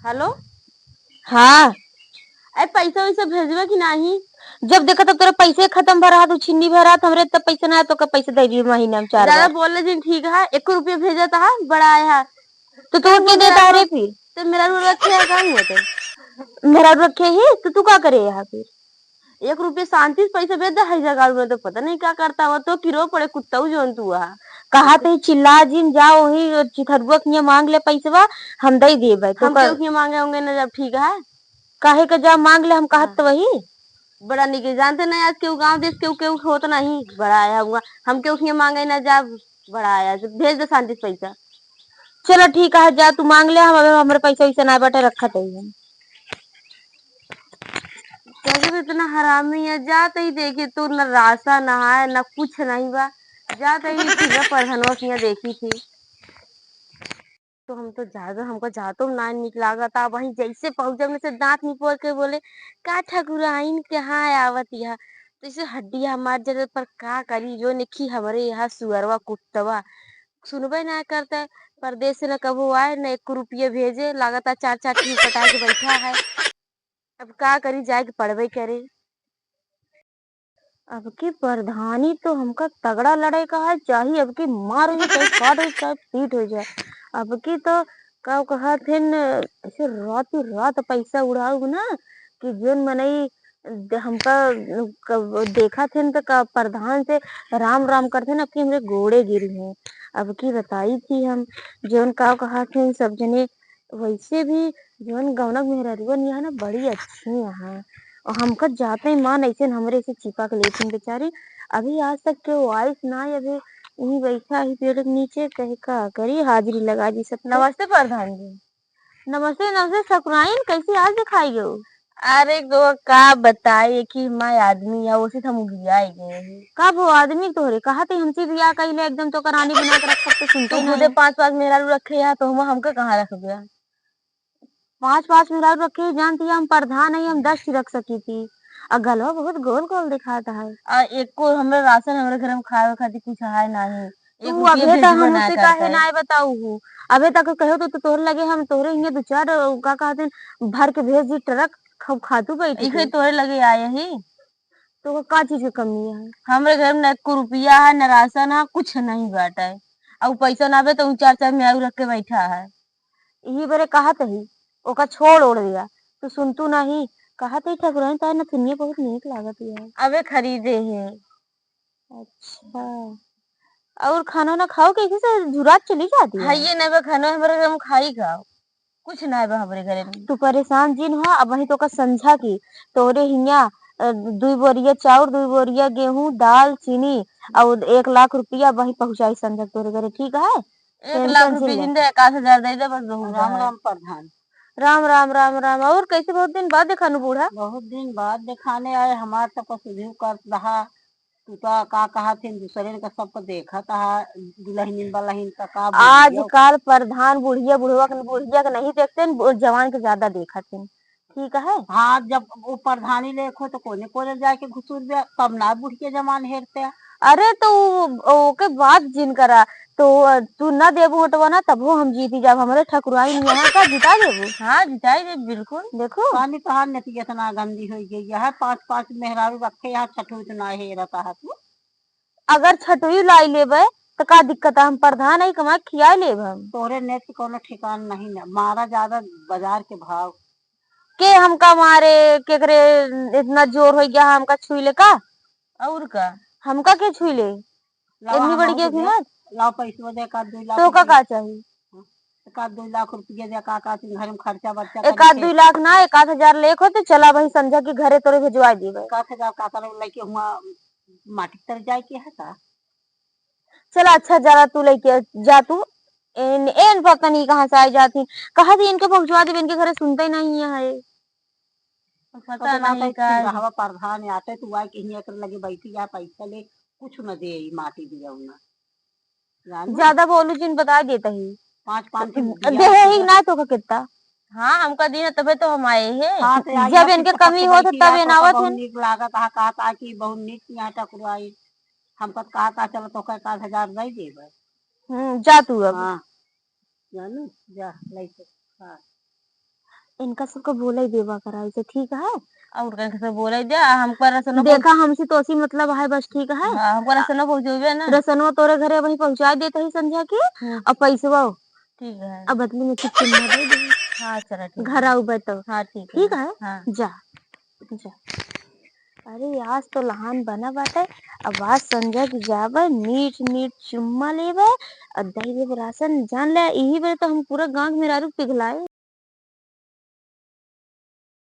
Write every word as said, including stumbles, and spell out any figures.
हेलो। हाँ। अरे, पैसा वैसा भेजबे कि नाही? जब देखा तब तोरा पैसे खत्म भरा, तू छिन्नी भरा, तो हमरे तब पैसा ना, तो का पैसा दे दी महीना में चार ज्यादा बार। बोल ले जिन, ठीक है, एक रुपया भेजा था, बड़ा आया है। तो तू के देता है रे फिर? तो मेरा रू रखे है, का हुआ तो? मेरा रू रखे ही, तो तू का करे यहाँ फिर? एक रुपया शांति से पैसा भेज दे, है जगह में तो पता नहीं क्या करता हो, तो किरो पड़े कुत्ता जौन तू आ। कहा तो ही चिल्ला जिन, जा वही चिथरुआ के हियां मांग ले पैसवा, हम दे देबे। तो हम का केहू के मांगे होंगे ना, जब ठीक है। काहे का जा मांग ले, हम कहत हाँ। तो वही। बड़ा निके जानते नहीं, आज केहू गाँव देश केहू, केहू होत नहीं, बड़ा आया हुआ। हम केहू के मांगे ना जा, बड़ा आया, भेज दे शांति से पैसा। चलो ठीक है, जा तू मांग ले, हम अबे हमरे पैसा वैसा ना बाटे, रखत है हम। कैसे तो इतना हरामी है, जाते ही देखी तू, न राशन है, न कुछ नहीं बा। जाते ही सीधा प्रधानवा के यहाँ देखी थी। तो हम तो ज्यादा, हमका जातो ना निक लागत। अब वहीं जैसे पहुँचब न से दांत निपोर के बोले, "का ठकुराइन कहाँ आवत यहाँ?" तो इसे हड्डिया मार जरे, पर का करी, जो निखी हमरे यहाँ सुअरवा कुत्तवा सुनबे ना करता। परदेस से न कबो आए, न एक रुपया भेजे, लागत चार चार ठो पटा के बैठा है। अब का करी, जाए के पड़बे करे। अब की प्रधानी तो हमका तगड़ा लड़े का है, चाहे अब की मार होई, चाहे काट होई, चाहे पीट हो जाए। अब की तो का कहत हन, ऐसे रात रात पैसा उड़ाऊ ना कि जोन मनई द-, हमका क-, देखत हन त का प्रधान से राम राम करत हन, अब की हमरे गोड़े गिरी हैं। अब की बताई थी हम, जोन का कहत हन सब जने वैसे भी जौन गौना मेहरारुअन यहाँ ना बड़ी अच्छी यहाँ, और हमका जाते ही मान ऐसे न हमरे से चिपक लेथिन बेचारी। अभी आज तक केहू आइस ना, अभी यहीं बैठा ही पेड़ के नीचे, कहे का करी, हाजिरी लगा दी सबके। नमस्ते प्रधान जी। नमस्ते, नमस्ते ठकुराइन, कैसी आज दिखाई गयो? अरे गो, का बताई, एक ही माँ आदमी है, उसी से हम उगियाई गए हैं। का भो आदमी तोहरे कहा थे हमसे बियाह कइले, एकदम तो रानी बना के रखब तो सुनते तू ही खुदे नहीं। पाँच पाँच मेहरारू रखे है, तो हम हमके कहाँ रख गया? पाँच पाँच मेहरारू रखे ही, जानती है, हम प्रधान है, हम दस ही रख सकी थी। आ गलवा बहुत गोल गोल दिखाता है। आ एको हमरे राशन हमरे घर में खावे खातिर कुछ है नहीं। एक तू रुपया अबे तक भेजबो हम ना उसे काहे करता है। ना बताऊ हूँ? अबे तक कहो तो, तो तोहरे लगे हम तोहरे हियाँ दो चार, का कहते हैं, भर के भेज दी ट्रक, खब खातू बैठ इहे के। तोहरे लगे आए ही। तो का चीज के कमी है? हमरे घर में न एको रुपया है, न राशन है, कुछ नहीं बाटे। और पैसा ना बे तो ऊ चार चार मेहरारू रख के बैठा है। यही बरे कहत ही, ओका छोड़ ओड़ दिया, तू सुनतू नहीं। कहत ही ठकुराइन तार नथुनिया बहुत नीक लागत है। अबे खरीदे है। अच्छा, और खाना ना खाओ, कैसे से जुरात चली जाती है? हाँ, ये नहीं बा, खाना हमारे घर में खाई खाओ, कुछ ना बा हमरे घरे में। तू परेशान जिन हो, अब वही तो का समझा की तोरे हिया, अ, दुई बोरिया चाउर, दुई बोरिया गेहूं, दाल, चीनी और एक लाख रुपया वही पहुंचाई समझा के तोरे घरे, ठीक है? एक लाख tension रुपया ले। जिंदे एक आध हजार दे दे, बस बहुत राम है। राम प्रधान। राम, राम, राम, राम। और कैसे बहुत दिन बाद देखानु बूढ़ा? बहुत दिन बाद देखाने आए, हमार तो पशु भी करत रहा। तू तो का कहा थे, दूसरे का सबको देखत हा, दुल्हनिन बलहिन का, का बोलियो? आजकल प्रधान बुढ़िया, बुढ़वा के, बुढ़िया के नहीं देखते न, बु-, जवान के ज्यादा देखत हैं। ठीक है? हाँ, जब वो प्रधानी लेखो तो कोने कोने जाके घुसुर गया, तब ना बुढ़िया जवान हेरते। अरे तो वो, ओके बात जिन करा, तो, अ, तू ना देबू वोटवा ना, तबो हम जीती जाब। हमरे ठकुराइन यहाँ का जिता देबू। हाँ, जिताई देब, बिल्कुल। देखो। पानी तोहार नती इतना गंदी हो गई है, पाँच पाँच मेहरारू रखे यहाँ, छठू इतना हेरता है तू। अगर छठुई लाई लेबे, त का दिक्कत है? हम प्रधान हई, कमा के खियाई लेब हम। तोहरे नेत के कोनो ठिकान नहीं न, मारा ज्यादा बाजार के भाव। के हमका मारे, केकरे इतना जोर हो गया, हमका छुई ले का? और का? हमका के छुई ले? लावा इतनी हम बड़ी और के दे, हिम्मत? लाओ पैसवा दे, एक आध दो लाख तो का, रुपया। का चाहिए? एक आध दो लाख रुपया दे, का, का तुम घर में खर्चा बर्चा एक आध दो लाख ना, एक आध हजार लेखो तो चला वही संध्या के घरे तोरे भिजवा दीबे। एक आध हजार का, का लइके हुआ माटी तर जाए के है का? चला अच्छा, जरा तू लइके जा तू। एन, एन पता नहीं कहाँ से आए जाती। कहा थी इनके पहुँचवा देबे, इनके घरे सुनते ही नहीं है। पता पता ना नहीं तो का। हवा प्रधान आते तू आए कहीं एकर लगे बैठी जा, पैसा ले, कुछ न दे, ई माटी दिया उन्हें। जानू? ज्यादा बोलू जिन बता देता ही। पाँच पाँच के दे है ही ना तो का कितना? हाँ, हमका दी है तबे तो हम आए हैं। हाँ, तो आई जब आपकी इनके पकड़ कमी के हो तो बैठी तब है, एन तो आवत बहुत है। नीक लागत है, कहा था कि बहुत नीक यहाँ टकराई। हमका तो कहा था चलो तो का एक आध हजार दे देबे। हम्म, जा तू अब। हाँ, जानू, जा, लइके। हाँ। इनका सबका बोला ही देवा करा, ऐसे ठीक है? और कहीं से बोला ही दे, आ, हमको रसनो पहुँच- देखा, हमसे तो ऐसी मतलब है, बस ठीक है। हाँ, हमको रसनो पहुँचोबे ना। रसनो तोरे घरे वहीं पहुँचा देते ही संझा के, हम्म। और पैसवा ठीक है। अब बदली में कुछ चुम्मा दे दे। हाँ, चला ठीक घर है। आउबे तो। हाँ, ठीक ठीक है। है? हाँ। जा, जा। अरे, आज तो लहान बना बाटे, अब आज संझा के जाबे, मीठ मीठ चुम्मा लेबे, और दही देबे रासन। जान ले, यही बेर तो हम पूरा गाँव के मेहरारू पिघलाए।